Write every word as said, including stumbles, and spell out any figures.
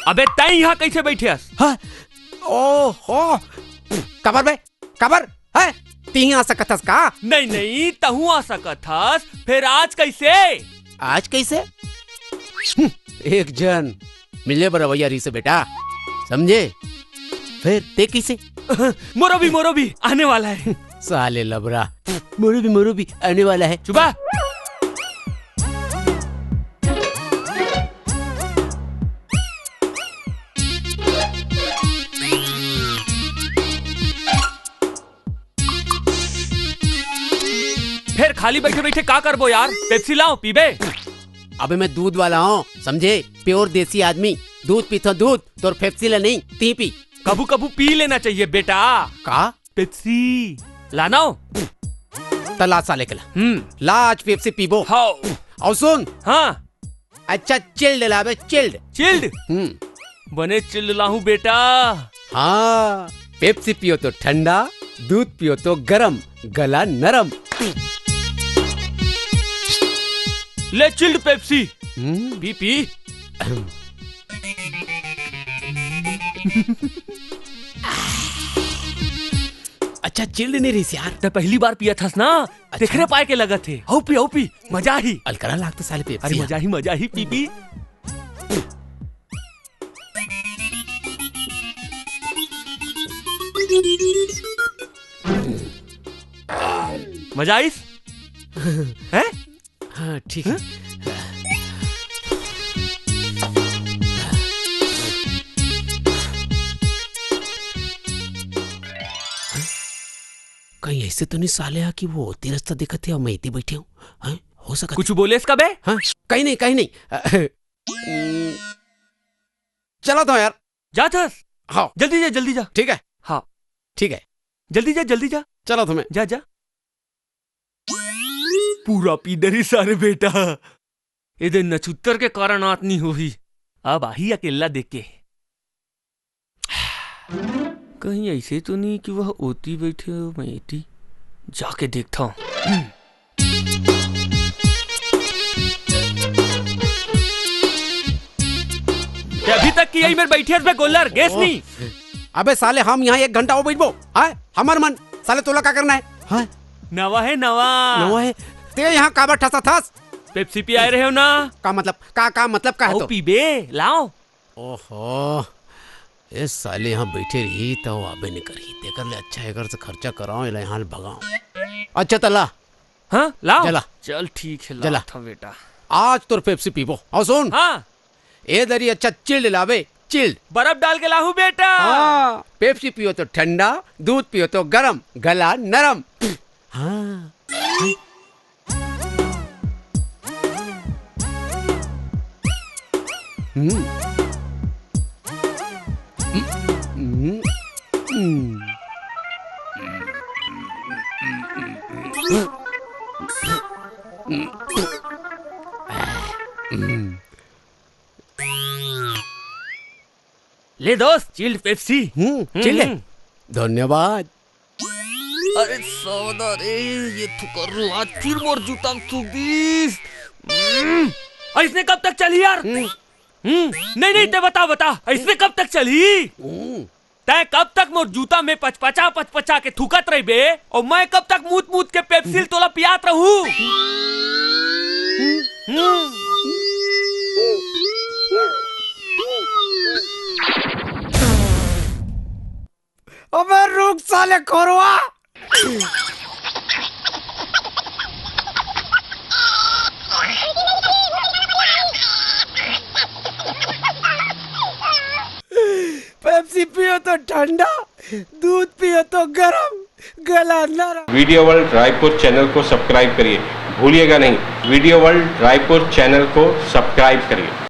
अबे तैं इहाँ कइसे बइठे हस? हाँ? ओहो, काबर बे? काबर? हैं? तिही आ सकत हस का? नहीं, नहीं, तहूँ आ सकत हस। फेर आज कइसे? आज कइसे? हम्म, एक झन मिले बर अवइया रहिसे बेटा, समझे? फेर तें कइसे? मोरो भी, मोरो भी आने वाला हे। साले लबरा, मोरो भी, मोरो भी आने वाला हे। चुप बा। फेर खाली बइठे बइठे का करबो यार? पेप्सी लाओ, पीबे? अबे मैं दूध वाला हूँ, समझे? Pure देसी आदमी, दूध पीथो दूध, तोर पेप्सी ला नहीं, तिही पी। कभू कभू पी लेना चाहिए बेटा। का? पेप्सी। लाना हो? त ला साले के ला। हम्म। ला आज पेप्सी पीबो। हाँ। अउ सुन। हाँ। अच्छा chilled लाबे, chilled। Chilled? हम्म। बने chilled लाहूं बेटा। हाँ, पेप्सी पियो तो ठंडा, दूध पियो तो गरम, गला नरम। ले chilled पेप्सी। हम्म। पी, पी। अच्छा chilled नहीं रहिस यार। तैं पहली बार पियत हस ना, अच्छा। तेखरे पाए के लगत हे। हऊ पी, हऊ पी, मजा आही। अलकरहा लागथे साले पेप्सी अरे हा। मजा आही, मजा आही, पी, पी। मजा आइस? हैं? हाँ, ठीक हे। कहीं अइसे तो नहीं साले हा कि वो ओती रस्ता देखत हे अउ मैं एती बइठे हूँ? हैं? हो सकत हे। कुछ बोलेस का बे? हाँ, कहीं नहीं, कहीं नहीं। अ, हम्म, चलत हूँ यार। जात हस? हाँ। जल्दी जा, जल्दी जा। ठीक हे। हाँ। ठीक हे। जल्दी जा, जल्दी जा। चलत हूँ मैं। जा, जा। पूरा पी डरिस सारे बेटा। एदे नछुत्तर के कारण आत नी होही। अब आही अकेल्ला देख के। कहीं अइसे तो नहीं कि वो ओती बइठे हो, मैं एती जाके देखता हूँ। हम्म। ते अभी तक कि यही मेर बइठे हस बे गोल्लर, गेस ओह। नहीं? अबे साले, हम यहाँ एक घंटा अउ बइठबो? हाँ? हमर मन, साले तोला का करना हे? हाँ? नवा हे, नवा। नवा हे? ते यहाँ काबर ठसत हस? पेप्सी पियाए रहे हो ना? का मतलब? का, का मतलब का हे अउ तो? पीबे, लाओ। ओहो, ए साले यहाँ बइठे रही त वो आबे नहीं करही, तेकर ले अच्छा एकर से खर्चा कराओ, एला यहाँ ले भगाओ। अच्छा त ला। हाँ, लाओ। चला। चल ठीक हे, जला। लात हँव बेटा। आज तोर पेप्सी पीबो। अउ सुन। हाँ। ए दरी अच्छा chilled लाबे, chilled। बर्फ डाल के लाहूँ बेटा। हाँ, पेप्सी पियो तो ठंडा, दूध पियो तो गरम, गला नरम। हाँ। हम्म। हम्म। हम्म। हम्म। ले दोस्त, chilled पेप्सी। हम्म, हम्म, chilled हे। हम्म। धन्यवाद। अरे सौदा रे, ये थुकर्रू आज फिर मोर जूता में थूक दिस। हम्म, अइसने कब तक चलही यार? हम्म। हम्म, नहीं, नहीं, ते बता, बता, अइसने कब तक चलही? हम्म। तैं कब तक मोर जूता में पचपचा, पचपचा के थूकत रहिबे, अउ मैं कब तक मूत, मूत के पेप्सी ल तोला पियात रहूं? हम्म। अबे रुक साले खोरवा। पेप्सी पियो तो ठंडा, दूध पियो तो गरम, गला नरम। वीडियो वर्ल्ड रायपुर चैनल को सब्सक्राइब करिए, भूलिएगा नहीं, वीडियो वर्ल्ड रायपुर चैनल को सब्सक्राइब करिए।